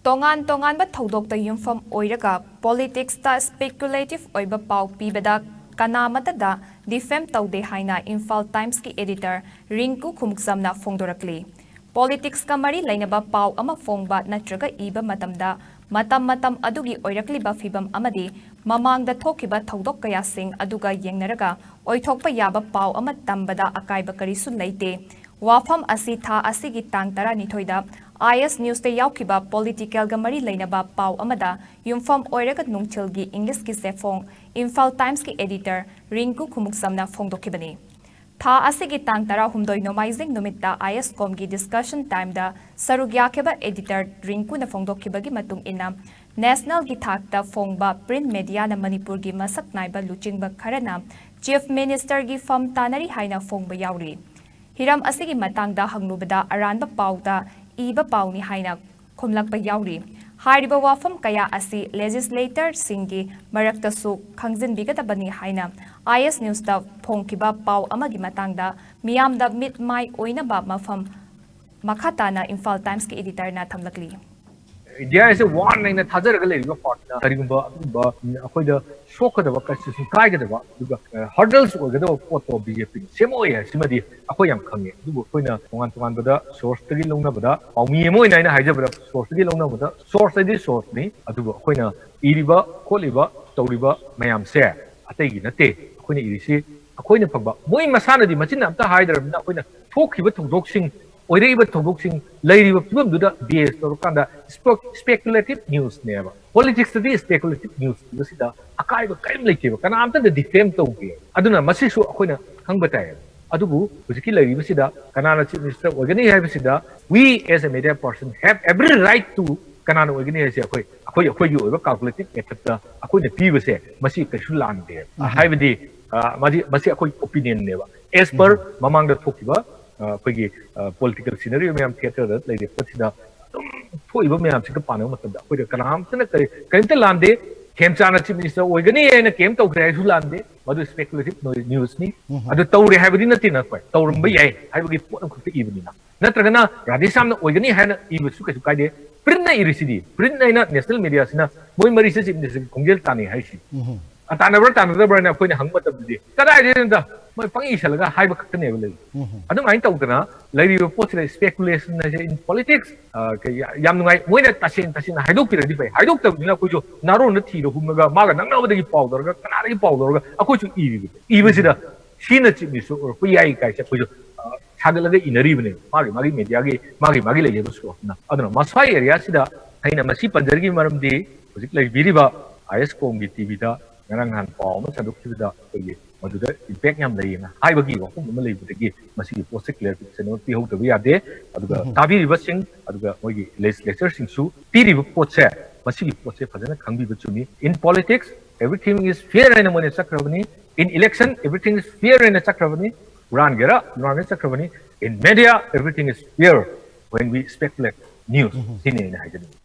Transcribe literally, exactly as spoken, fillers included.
ꯇꯣꯉꯥꯟ ꯇꯣꯉꯥꯟꯕ ꯊꯧꯗꯣꯛꯇ ꯌꯨꯝꯐꯝ ꯑꯣꯏꯔꯒ ꯄꯣꯂꯤꯇꯤꯛꯁꯇ ꯁ꯭ꯄꯦꯀꯨꯂꯦꯇꯤꯚ ꯑꯣꯏꯕ ꯄꯥꯎ ꯄꯤꯕꯗ ꯀꯅꯥꯃꯠꯇꯗ ꯗꯤꯐꯦꯝ ꯇꯧꯗꯦ ꯍꯥꯏꯅ ꯏꯝꯐꯥꯜ ꯇꯥꯏꯝꯁꯀꯤ ꯑꯦꯗꯤꯇꯔ ꯔꯤꯡꯀꯨ ꯈꯨꯃꯨꯛꯆꯝꯅ ꯐꯣꯡꯗꯣꯔꯛꯂꯤ꯫ ꯄꯣꯂꯤꯇꯤꯛꯁꯀ ꯃꯔꯤ ꯂꯩꯅꯕ ꯄꯥꯎ ꯑꯃ ꯐꯣꯡꯕ ꯅꯠꯇ꯭ꯔꯒ ꯏꯕ ꯃꯇꯝꯗ ꯃꯇꯝ ꯃꯇꯝ ꯑꯗꯨꯒꯤ ꯑꯣꯏꯔꯛꯂꯤꯕ ꯐꯤꯚꯝ ꯑꯃꯗꯤ ꯃꯃꯥꯡꯗ ꯊꯣꯛꯈꯤꯕ ꯊꯧꯗꯣꯛ ꯀꯌꯥꯁꯤꯡ ꯑꯗꯨꯒ ꯌꯦꯡꯅꯔꯒ ꯑꯣꯏꯊꯣꯛꯄ ꯌꯥꯕ ꯄꯥꯎ ꯑꯃ ꯇꯝꯕꯗ ꯑꯀꯥꯏꯕ ꯀꯔꯤꯁꯨ ꯂꯩꯇꯦ꯫ ꯋꯥꯐꯝ ꯑꯁꯤ ꯊꯥ ꯑꯁꯤꯒꯤ ꯇꯥꯡ ꯇꯔꯥꯅꯤꯊꯣꯏꯗ ꯑꯥꯏ ꯑꯦꯁ ꯅ꯭ꯌꯨꯁꯇ ꯌꯥꯎꯈꯤꯕ ꯄꯣꯂꯤꯇꯤꯀꯦꯜꯒ ꯃꯔꯤ ꯂꯩꯅꯕ ꯄꯥꯎ ꯑꯃꯗ ꯌꯨꯝꯐꯝ ꯑꯣꯏꯔꯒ ꯅꯨꯡꯊꯤꯜꯒꯤ ꯏꯪꯂꯤꯁꯀꯤ ꯆꯦꯐꯣꯡ ꯏꯝꯐꯥꯜ ꯇꯥꯏꯝꯁꯀꯤ ꯑꯦꯗꯤꯇꯔ ꯔꯤꯡꯀꯨ ꯈꯨꯃꯨꯛꯆꯝꯅ ꯐꯣꯡꯗꯣꯛꯈꯤꯕꯅꯤ꯫ ꯊꯥ ꯑꯁꯤꯒꯤ ꯇꯥꯡ ꯇꯔꯥꯍꯨꯝꯗꯣꯏ ꯅꯣꯡꯃꯥꯏꯖꯤꯡ ꯅꯨꯃꯤꯠꯇ ꯑꯥꯏ ꯑꯦꯁ ꯀꯣꯝꯒꯤ ꯗꯤꯁꯀꯁꯟ ꯇꯥꯏꯝꯗ ꯁꯔꯨꯛ ꯌꯥꯈꯤꯕ ꯑꯦꯗꯤꯇꯔ ꯔꯤꯡꯀꯨꯅ ꯐꯣꯡꯗꯣꯛꯈꯤꯕꯒꯤ ꯃꯇꯨꯡ ꯏꯟꯅ, ꯅꯦꯁꯅꯦꯜꯒꯤ ꯊꯥꯛꯇ ꯐꯣꯡꯕ ꯄ꯭ꯔꯤꯟꯠ ꯃꯦꯗꯤꯌꯥꯅ ꯃꯅꯤꯄꯨꯔꯒꯤ ꯃꯁꯛ ꯅꯥꯏꯕ ꯂꯨꯆꯤꯡꯕ ꯈꯔꯅ ꯆꯤꯐ ꯃꯤꯅꯤꯁꯇꯔꯒꯤ ꯐꯝ ꯇꯥꯅꯔꯤ ꯍꯥꯏꯅ ꯐꯣꯡꯕ ꯌꯥꯎꯔꯤ꯫ ꯍꯤꯔꯝ ꯑꯁꯤꯒꯤ ꯃꯇꯥꯡꯗ ꯍꯪꯂꯨꯕꯗ ꯑꯔꯥꯟꯕ ꯄꯥꯎꯗ ꯏꯕ ꯄꯥꯎꯅꯤ ꯍꯥꯏꯅ ꯈꯨꯝꯂꯛꯄ ꯌꯥꯎꯔꯤ꯫ ꯍꯥꯏꯔꯤꯕ ꯋꯥꯐꯝ ꯀꯌꯥ ꯑꯁꯤ ꯂꯦꯖꯤꯁꯂꯦꯇꯔꯁꯤꯡꯒꯤ ꯃꯔꯛꯇꯁꯨ ꯈꯪꯖꯤꯟꯕꯤꯒꯗꯕꯅꯤ ꯍꯥꯏꯅ ꯑꯥꯏ ꯑꯦꯁ ꯅ꯭ꯌꯨꯁꯇ ꯐꯣꯡꯈꯤꯕ ꯄꯥꯎ ꯑꯃꯒꯤ ꯃꯇꯥꯡꯗ ꯃꯤꯌꯥꯝꯗ ꯃꯤꯠ ꯃꯥꯏ ꯑꯣꯏꯅꯕ ꯃꯐꯝ ꯃꯈꯥ ꯇꯥꯅ ꯏꯝꯐꯥꯜ ꯇꯥꯏꯝꯁꯀꯤ ꯑꯦꯗꯤꯇꯔꯅ ꯊꯝꯂꯛꯂꯤ꯫ ꯏꯟꯗꯤꯌꯥ ꯑꯁꯦ ꯋꯥꯔꯅꯦꯅ ꯊꯥꯖꯔꯒ ꯂꯩꯔꯤꯕ ꯄꯥꯔꯇꯤꯅ ꯀꯔꯤꯒꯨꯝꯕ ꯑꯗꯨꯒꯨꯝꯕ ꯑꯩꯈꯣꯏꯗ ꯁꯣꯛꯀꯗꯕ, ꯀꯟꯁꯇꯤꯇ꯭ꯌꯨꯁꯟ ꯀꯥꯏꯒꯗꯕ, ꯑꯗꯨꯒ ꯍꯔꯗꯜꯁ ꯑꯣꯏꯒꯗꯕ ꯄꯣꯠꯇꯣ ꯕꯤ ꯖꯦ ꯄꯤꯅ ꯁꯦꯝꯃꯛꯑꯣꯏ ꯍꯥꯏꯁꯤꯃꯗꯤ ꯑꯩꯈꯣꯏ ꯌꯥꯝ ꯈꯪꯉꯦ꯫ ꯑꯗꯨꯕꯨ ꯑꯩꯈꯣꯏꯅ ꯇꯣꯉꯥꯟ ꯇꯣꯉꯥꯟꯕꯗ ꯁꯣꯔꯁꯇꯒꯤ ꯂꯧꯅꯕꯗ, ꯄꯥꯎꯃꯤ ꯑꯃ ꯑꯣꯏꯅ ꯑꯩꯅ ꯍꯥꯏꯖꯕꯗ ꯁꯣꯔꯁꯇꯒꯤ ꯂꯧꯅꯕꯗ, ꯁꯣꯔꯁ ꯍꯥꯏꯗꯤ ꯁꯣꯔꯁꯅꯤ, ꯑꯗꯨꯕꯨ ꯑꯩꯈꯣꯏꯅ ꯏꯔꯤꯕ ꯈꯣꯠꯂꯤꯕ ꯇꯧꯔꯤꯕ ꯃꯌꯥꯝꯁꯦ ꯑꯇꯩꯒꯤ ꯅꯠꯇꯦ꯫ ꯑꯩꯈꯣꯏꯅ ꯏꯔꯤꯁꯤ ꯑꯩꯈꯣꯏꯅ ꯐꯪꯕ, ꯃꯣꯏ ꯃꯁꯥꯅꯗꯤ ꯃꯆꯤꯟꯅ ꯑꯝꯇ ꯍꯥꯏꯗ꯭ꯔꯕꯅꯤꯅ ꯑꯩꯈꯣꯏꯅ ꯊꯣꯛꯈꯤꯕ ꯊꯧꯗꯣꯛꯁꯤꯡ, ꯑꯣꯏꯔꯛꯏꯕ ꯊꯧꯗꯣꯛꯁꯤꯡ, ꯂꯩꯔꯤꯕ ꯐꯤꯕꯝꯗꯨꯗ ꯕꯦꯁ ꯇꯧꯔꯀꯥꯟꯗ ꯁ꯭ꯄꯦꯀꯨꯂꯦꯇꯤꯚ ꯅ꯭ꯌꯨꯁꯅꯦꯕ꯫ ꯄꯣꯂꯤꯇꯤꯛꯁꯇꯗꯤ ꯁ꯭ꯄꯦꯀꯨꯂꯦꯇꯤꯚ ꯅ꯭ꯌꯨꯁ ꯄꯤꯕꯁꯤꯗ ꯑꯀꯥꯏꯕ ꯀꯔꯤꯝ ꯂꯩꯇꯦꯕ, ꯀꯅꯥꯝꯇꯗ ꯗꯤꯐꯦꯝ ꯇꯧꯗꯦ꯫ ꯑꯗꯨꯅ ꯃꯁꯤꯁꯨ ꯑꯩꯈꯣꯏꯅ ꯈꯪꯕ ꯇꯥꯏꯌꯦꯕ꯫ ꯑꯗꯨꯕꯨ ꯍꯧꯖꯤꯛꯀꯤ ꯂꯩꯔꯤꯕꯁꯤꯗ ꯀꯅꯥꯅ ꯆꯤꯐ ꯃꯤꯅꯤꯁꯇꯔ ꯑꯣꯏꯒꯅꯤ ꯍꯥꯏꯕꯁꯤꯗ, we as a media person have every right to, ꯀꯅꯥꯅ ꯑꯣꯏꯒꯅꯤ ꯍꯥꯏꯁꯦ ꯑꯩꯈꯣꯏ, ꯑꯩꯈꯣꯏ, ꯑꯩꯈꯣꯏꯒꯤ ꯑꯣꯏꯕ ꯀꯥꯜꯀꯨꯂꯦꯇꯤꯚ ꯃꯦꯊꯗꯇ ꯑꯩꯈꯣꯏꯅ ꯄꯤꯕꯁꯦ ꯃꯁꯤ ꯀꯩꯁꯨ ꯂꯥꯟꯗꯦ꯫ ꯍꯥꯏꯕꯗꯤ, ꯑ, ꯃꯁꯤ, ꯃꯁꯤ ꯑꯩꯈꯣꯏꯒꯤ ꯑꯣꯄꯤꯅꯤꯌꯟꯅꯦꯕ꯫ ꯑꯦꯁ ꯄꯔ ꯃꯃꯥꯡꯗ ꯊꯣꯛꯈꯤꯕ, ꯑ, ꯑꯩꯈꯣꯏꯒꯤ, ꯑ, ꯄꯣꯂꯤꯇꯤꯀꯦꯜ ꯁꯤꯅꯔꯤ ꯃꯌꯥꯝ ꯊꯤꯌꯦꯇꯔꯗ ꯂꯩꯔꯛꯄꯁꯤꯗ ꯑꯗꯨꯝ ꯊꯣꯛꯏꯕ ꯃꯌꯥꯝꯁꯤꯒ ꯄꯥꯟꯅꯕ ꯃꯇꯝꯗ ꯑꯩꯈꯣꯏꯗ ꯀꯅꯥꯝꯇꯅ ꯀꯔꯤ, ꯀꯔꯤꯝꯇ ꯂꯥꯟꯗꯦ꯫ ꯈꯦꯝꯆꯥꯟꯅ ꯆꯤꯐ ꯃꯤꯅꯤꯁꯇꯔ ꯑꯣꯏꯒꯅꯤ ꯍꯥꯏꯅ ꯀꯦꯝ ꯇꯧꯈ꯭ꯔꯦ ꯍꯥꯏꯁꯨ ꯂꯥꯟꯗꯦ, ꯃꯗꯨ ꯁ꯭ꯄꯦꯀꯨꯂꯦꯇꯤꯚ ꯅ꯭ꯌꯨꯁꯅꯤ꯫ ꯑꯗꯨ ꯇꯧꯔꯦ ꯍꯥꯏꯕꯗꯤ ꯅꯠꯇꯦꯅ ꯑꯩꯈꯣꯏ ꯇꯧꯔꯝꯕ ꯌꯥꯏ ꯍꯥꯏꯕꯒꯤ ꯄꯣꯠ ꯑꯃꯈꯛꯇ ꯏꯕꯅꯤꯅ, ꯅꯠꯇ꯭ꯔꯒꯅ ꯔꯥꯙꯦꯁ꯭ꯌꯥꯝꯅ ꯑꯣꯏꯒꯅꯤ ꯍꯥꯏꯅ ꯏꯕꯁꯨ ꯀꯩꯁꯨ ꯀꯥꯏꯗꯦ꯫ ꯄ꯭ꯔꯤꯟꯠꯅ ꯏꯔꯤꯁꯤꯗꯤ, ꯄ꯭ꯔꯤꯟꯠ ꯍꯥꯏꯅ ꯅꯦꯁꯅꯦꯜ ꯃꯦꯗꯤꯌꯥꯁꯤꯅ ꯃꯣꯏ ꯃꯔꯤꯁꯦ ꯆꯤꯐ ꯃꯤꯅꯤꯁꯇꯔꯒꯤ ꯈꯣꯡꯖꯦꯜ ꯇꯥꯟꯅꯩ ꯍꯥꯏꯁꯤ꯫ ꯇꯥꯟꯅꯕ꯭ꯔꯥ ꯇꯥꯟꯅꯗꯕ꯭ꯔꯥꯅ ꯑꯩꯈꯣꯏꯅ ꯍꯪꯕ ꯃꯇꯝꯗꯗꯤ ꯀꯗꯥꯏꯗꯩꯅꯣꯗ, ꯃꯣꯏ ꯄꯪꯏ ꯏꯁꯜꯂꯒ ꯍꯥꯏꯕ ꯈꯛꯇꯅꯦꯕ ꯂꯩ꯫ ꯑꯗꯨꯃꯥꯏꯅ ꯇꯧꯗꯅ ꯂꯩꯔꯤꯕ ꯄꯣꯠꯁꯤꯗ ꯁ꯭ꯄꯦꯀꯨꯂꯦꯁꯟ ꯍꯥꯏꯁꯦ ꯏꯟ ꯄꯣꯂꯤꯇꯤꯛꯁ ꯌꯥꯝ ꯅꯨꯡꯉꯥꯏ꯫ ꯃꯣꯏꯅ ꯇꯁꯦꯡ ꯇꯁꯦꯡꯅ ꯍꯥꯏꯗꯣꯛꯄꯤꯔꯗꯤ ꯐꯩ, ꯍꯥꯏꯗꯣꯛꯇꯕꯅꯤꯅ ꯑꯩꯈꯣꯏꯁꯨ ꯅꯥꯔꯣꯟꯗ ꯊꯤꯔ ꯍꯨꯝꯃꯒ ꯃꯥꯒ ꯅꯛꯅꯕꯗꯒꯤ ꯄꯥꯎ ꯂꯧꯔꯒ ꯀꯅꯥꯗꯒꯤ ꯄꯥꯎ ꯂꯧꯔꯒ ꯑꯩꯈꯣꯏꯁꯨ ꯏꯔꯤꯕꯅꯤ꯫ ꯏꯕꯁꯤꯗ ꯁꯤꯅ ꯆꯤꯐ ꯃꯤꯅꯤꯁꯇꯔ ꯑꯣꯏꯔꯛꯄ ꯌꯥꯏ ꯀꯥꯏꯁꯦ ꯑꯩꯈꯣꯏꯁꯨ ꯁꯥꯒꯠꯂꯒ ꯏꯅꯔꯤꯕꯅꯦꯕ, ꯃꯥꯒꯤ ꯃꯥꯒꯤ ꯃꯦꯗꯤꯌꯥꯒꯤ ꯃꯥꯒꯤ ꯃꯥꯒꯤ ꯂꯩꯖꯕ ꯁꯣꯔꯁꯅ꯫ ꯑꯗꯨꯅ ꯃꯁ꯭ꯋꯥꯏ ꯑꯦꯔꯤꯌꯥꯁꯤꯗ ꯑꯩꯅ ꯃꯁꯤ ꯄꯟꯖꯔꯤꯕꯒꯤ ꯃꯔꯝꯗꯤ ꯍꯧꯖꯤꯛ ꯂꯩꯕꯤꯔꯤꯕ ꯑꯥꯏ ꯑꯦꯁ ꯀꯣꯝꯒꯤ ꯇꯤꯚꯤꯗ ꯉꯔꯥꯡ ꯅꯍꯥꯟ ꯄꯥꯎ ꯑꯃ ꯁꯟꯗꯣꯛꯈꯤꯕꯗ ꯑꯩꯈꯣꯏꯒꯤ ꯃꯗꯨꯗ ꯏꯝꯄꯦꯛ ꯌꯥꯝ ꯂꯩꯌꯦꯅ ꯍꯥꯏꯕꯒꯤ ꯋꯥꯐꯝ ꯑꯃ ꯂꯩꯕꯗꯒꯤ ꯃꯁꯤꯒꯤ ꯄꯣꯠꯁꯦ ꯀ꯭ꯂꯦꯔꯤꯐꯤꯀꯦꯁꯟ ꯑꯃ ꯄꯤꯍꯧꯗꯕ ꯌꯥꯗꯦ꯫ ꯑꯗꯨꯒ ꯇꯥꯕꯤꯔꯤꯕꯁꯤꯡ ꯑꯗꯨꯒ ꯃꯣꯏꯒꯤ ꯂꯦꯖꯤꯁꯂꯦꯆꯔꯁꯤꯡꯁꯨ ꯄꯤꯔꯤꯕ ꯄꯣꯠꯁꯦ, ꯃꯁꯤꯒꯤ ꯄꯣꯠꯁꯦ ꯐꯖꯅ ꯈꯪꯕꯤꯕ ꯆꯨꯝꯃꯤ꯫ In politics, everything is fair ꯍꯥꯏꯅ ꯃꯣꯏꯅ ꯆꯠꯈ꯭ꯔꯕꯅꯤ꯫ In election, everything is fair ꯍꯥꯏꯅ ꯆꯠꯈ꯭ꯔꯕꯅꯤ꯫ ꯍꯨꯔꯥꯟꯒꯦꯔꯥ ꯍꯨꯔꯥꯟꯒꯦ ꯆꯠꯈ꯭ꯔꯕꯅꯤ꯫ In media, everything is fair when we speculate news꯫ ꯁꯤꯅꯤ ꯑꯩꯅ ꯍꯥꯏꯖꯅꯤꯡꯉꯤ꯫